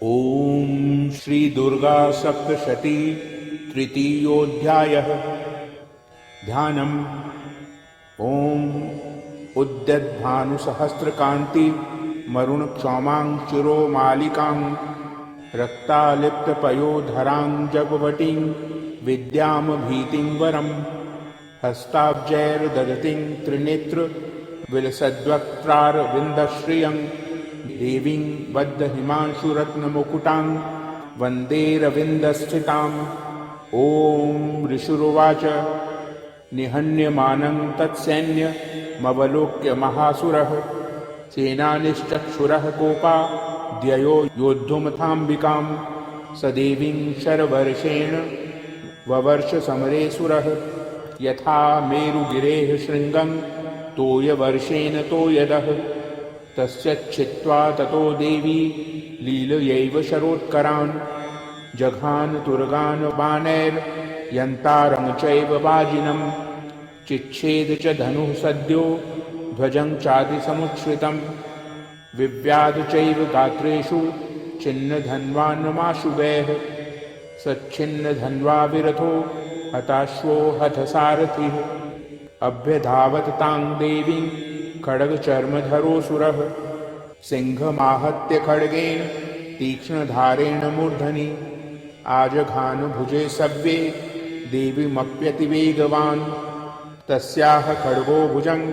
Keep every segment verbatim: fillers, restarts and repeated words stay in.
ॐ श्री दुर्गा सप्तशती तृतीयोऽध्यायः। ध्यानम्। ॐ उद्यद्भानुसहस्रकान्तिमरुणक्षौमां शिरोमालिकां रक्तालिप्तपयोधरां जगवटीं विद्यामभीतिं वरम्। हस्ताब्जैर्दधतीं त्रिनेत्रविलसद्वक्त्रारविन्दश्रियं देवीं बद्धहिमांशुरत्नमुकुटां वन्देऽरविन्दस्थिताम्। ॐ ऋषिरुवाच। निहन्यमानं तत्सैन्यमवलोक्य महासुरः सेनानीश्चक्षुरः कोपाद्ययो योद्धुमथाम्बिकाम्। स देवीं शरवर्षेण ववर्ष समरे सुरः यथा मेरुगिरेः शृङ्गं तोयवर्षेण तोयदः। तस्यच्छित्वा ततो देवी लीलयैव शरोत्करान् जघान तुरगान् बाणैर्यन्तारं चैव वाजिनम्। चिच्छेद च धनुः सद्यो ध्वजं चातिसमुच्छ्रितम्। विव्याध चैव गात्रेषु छिन्नधन्वान्नमाशुवैः। सच्छिन्नधन्वा विरथो हताश्वो हतसारथिः। अभ्यधावत तां देवीं खड्गचर्मधरोऽसुरः। सिंहमाहत्य खड्गेन तीक्ष्णधारेण मूर्धनि। आजघान भुजे सव्ये देवीमप्यतिवेगवान्। तस्याः खड्गो भुजं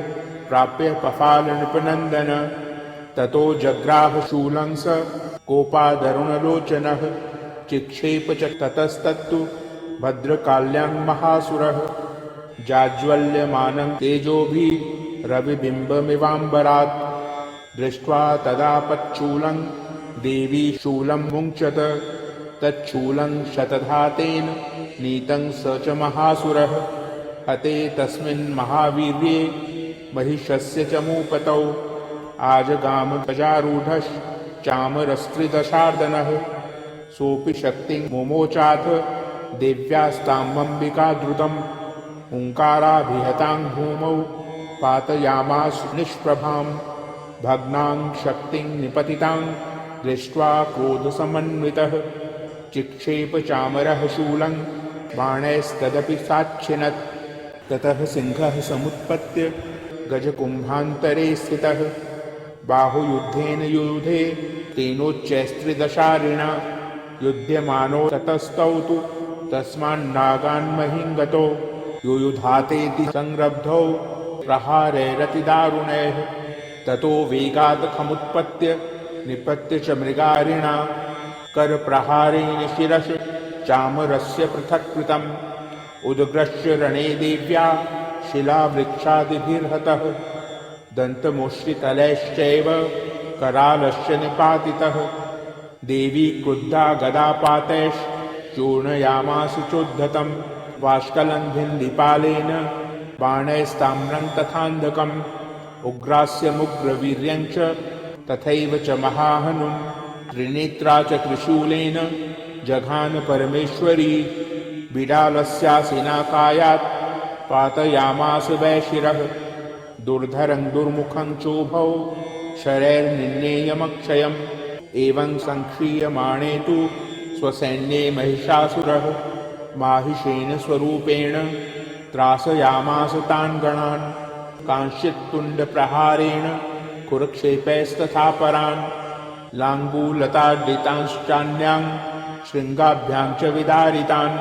प्राप्य पपाल नृपनन्दन। ततो जग्राह शूलं स कोपादरुणलोचनः। चिक्षेप च ततस्तत्तु भद्रकाल्यां महासुरः। जाज्वल्यमानं तेजोभिरविबिम्बमिवाम्बरात्। दृष्ट्वा तदापच्छूलं देवी शूलं मुञ्चत। तच्छूलं शतधा तेन नीतं स च महासुरः। हते तस्मिन् महावीर्ये महिषस्य चमूपतौ। आजगाम गजारूढश्चामरस्त्रिदशार्दनः। सोऽपि शक्तिं मुमोचाथ देव्यास्तामम्बिका द्रुतम्। ओङ्काराभिहतां भूमौ पातयामास निष्प्रभाम्। भग्नां शक्तिं निपतितां दृष्ट्वा क्रोधसमन्वितः। चिक्षेप चामरः शूलं बाणैस्तदपि साच्छिनत्। ततः सिंहः समुत्पत्य गजकुम्भान्तरे स्थितः। बाहुयुद्धेन युयुधे तेनोच्चैस्त्रिदशारिणा। युध्यमानौ ततस्तौ तु तस्मान्नागान्महीङ्गतौ। युयुधातेति संरब्धौ प्रहारैरतिदारुणैः। ततो वेगात् खमुत्पत्य निपत्य च मृगारिणा। करप्रहारेण शिरश्चामरस्य पृथक्कृतम्। उद्घृष्य रणे देव्या शिलावृक्षादिभिर्हतः। दन्तमुष्टितलैश्चैव करालश्च निपातितः। देवी क्रुद्धा गदापातैश्चूर्णयामास चोद्धतम्। वाष्कलन्भिन्दिपालेन बाणैस्ताम्रं तथान्धकम्। उग्रास्यमुग्रवीर्यञ्च तथैव च महाहनुम्। त्रिनेत्रा च त्रिशूलेन जघान परमेश्वरी। बिडालस्यासिनाकायात् पातयामास वै शिरः। दुर्धरं दुर्मुखं चोभौ शरैर्निन्नेयमक्षयम्। एवं सङ्क्रीयमाणे तु स्वसैन्ये महिषासुरः। माहिषेण स्वरूपेण त्रासयामास तान् गणान्। कांश्चित्तुण्डप्रहारेण खुरक्षेपैस्तथापरान्। लाङ्गूलताडितांश्चान्यान् शृङ्गाभ्यां च विदारितान्।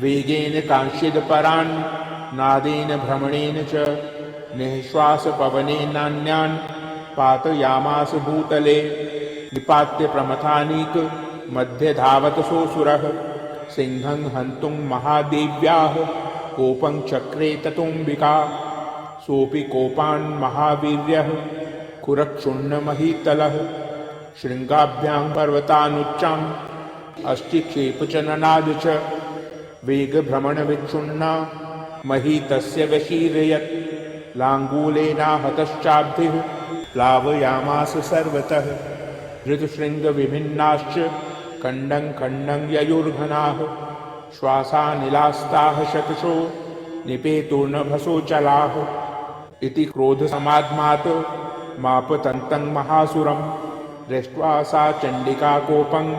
वेगेन कांश्चिदपरान् नादेन भ्रमणेन च। निःश्वासपवनेनान्यान् पातयामास भूतले। निपात्य प्रमथानीकमध्ये धावत सोऽसुरः। सिंहं हन्तुं महादेव्याः कोपं चक्रे ततोऽम्बिका। सोऽपि कोपान् महावीर्यः खुरक्षुण्णमहीतलः। शृङ्गाभ्यां पर्वतानुच्चां अष्टिक्षेप च ननाद च। वेगभ्रमणविक्षुण्णा मही तस्य व्यशीरयत्। लाङ्गूलेनाहतश्चाब्धिः प्लावयामास सर्वतः। धृतशृङ्गविभिन्नाश्च खण्डं खण्डं ययुर्घनाः। श्वासानिलास्ताः शतशो निपेतुर्नभसोऽचलाः। इति क्रोधसमाद्मातमापतन्तं महासुरम्। दृष्ट्वा सा चण्डिका कोपं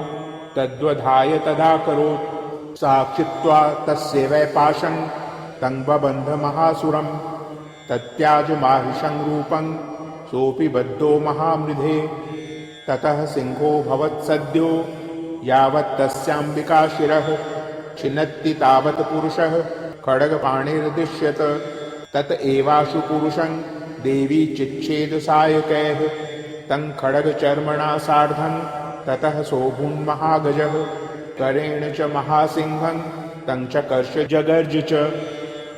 तद्वधाय तदाकरोत्। सा क्षिप्त्वा तस्य वै पाशं तं बबन्ध महासुरम्। तत्याज माहिषं रूपं सोऽपि बद्धो महामृधे। ततः सिंहोऽभवत् सद्यो यावत् तस्याम्बिका शिरः। छिनत्ति तावत् पुरुषः खड्गपाणिर्दृश्यत। तत एवाशु पुरुषं देवी चिच्छेद सायकैः। तं खड्गचर्मणा सार्धं ततः सोऽभून्महागजः। करेण च महासिंहं तं च कर्ष जगर्ज च।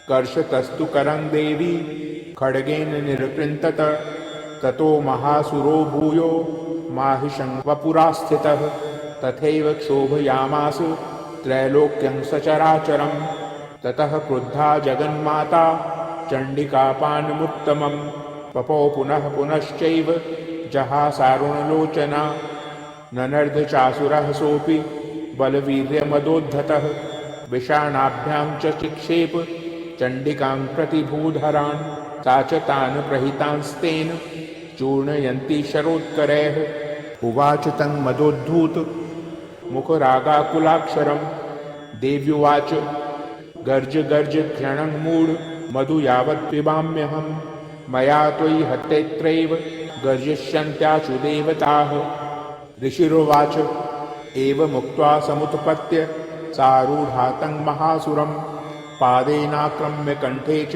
कर्षतस्तु करं देवी खड्गेन निर्कृन्तत। ततो महासुरो भूयो माहिषं वपुरास्थितः। तथैव क्षोभयामास त्रैलोक्यं सचराचरम्। ततः क्रुद्धा जगन्माता चण्डिकापानमुत्तमम्। पपौ पुनः पुनश्चैव जहासारुणलोचना। ननर्द चासुरः सोऽपि बलवीर्यमदोद्धतः। विषाणाभ्यां च चिक्षेप चण्डिकां प्रति भूधरान्। सा च तान् प्रहितांस्तेन चूर्णयन्ती शरोत्करैः। उवाच तं मदोद्धूत मुखरागाकुलाक्षरम्। देव्युवाच गर्ज गर्ज क्षणं मूढ मधु यावत् पिबाम्यहम्। मया त्वयि हतेऽत्रैव गर्जिष्यन्त्याशु देवताः। ऋषिरुवाच एवमुक्त्वा समुत्पत्य सारूढा तं महासुरम्। पादेनाक्रम्य कण्ठे च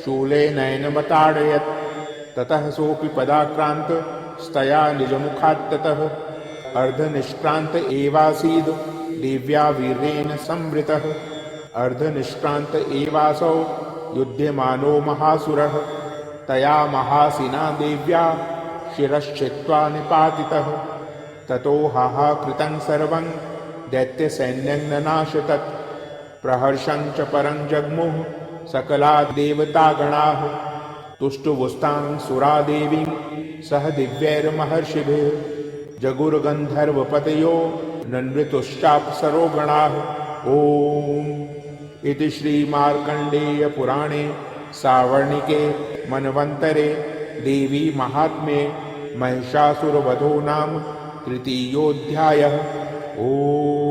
शूलेनैनमताडयत्। ततः सोऽपि पदाक्रान्तस्तया निजमुखात्ततः। अर्धनिष्क्रान्त एवासीद् देव्या वीर्येण संवृतः। अर्धनिष्क्रान्त एवासौ युध्यमानो महासुरः। तया महासिना देव्या शिरश्छित्त्वा निपातितः। ततो हाहाकृतं सर्वं दैत्यसैन्यं ननाशतत्। प्रहर्षं च परं जग्मुः सकला देवतागणाः। तुष्टुवुस्तां सुरा देवीं सह दिव्यैर्महर्षिभिः। जगुर्गन्धर्वपतयो ननृतुश्चाप्सरो गणाः। ॐ इति श्रीमार्कण्डेयपुराणे सावर्णिके मन्वन्तरे देवी महात्म्ये महिषासुरवधो नाम तृतीयोऽध्यायः। ॐ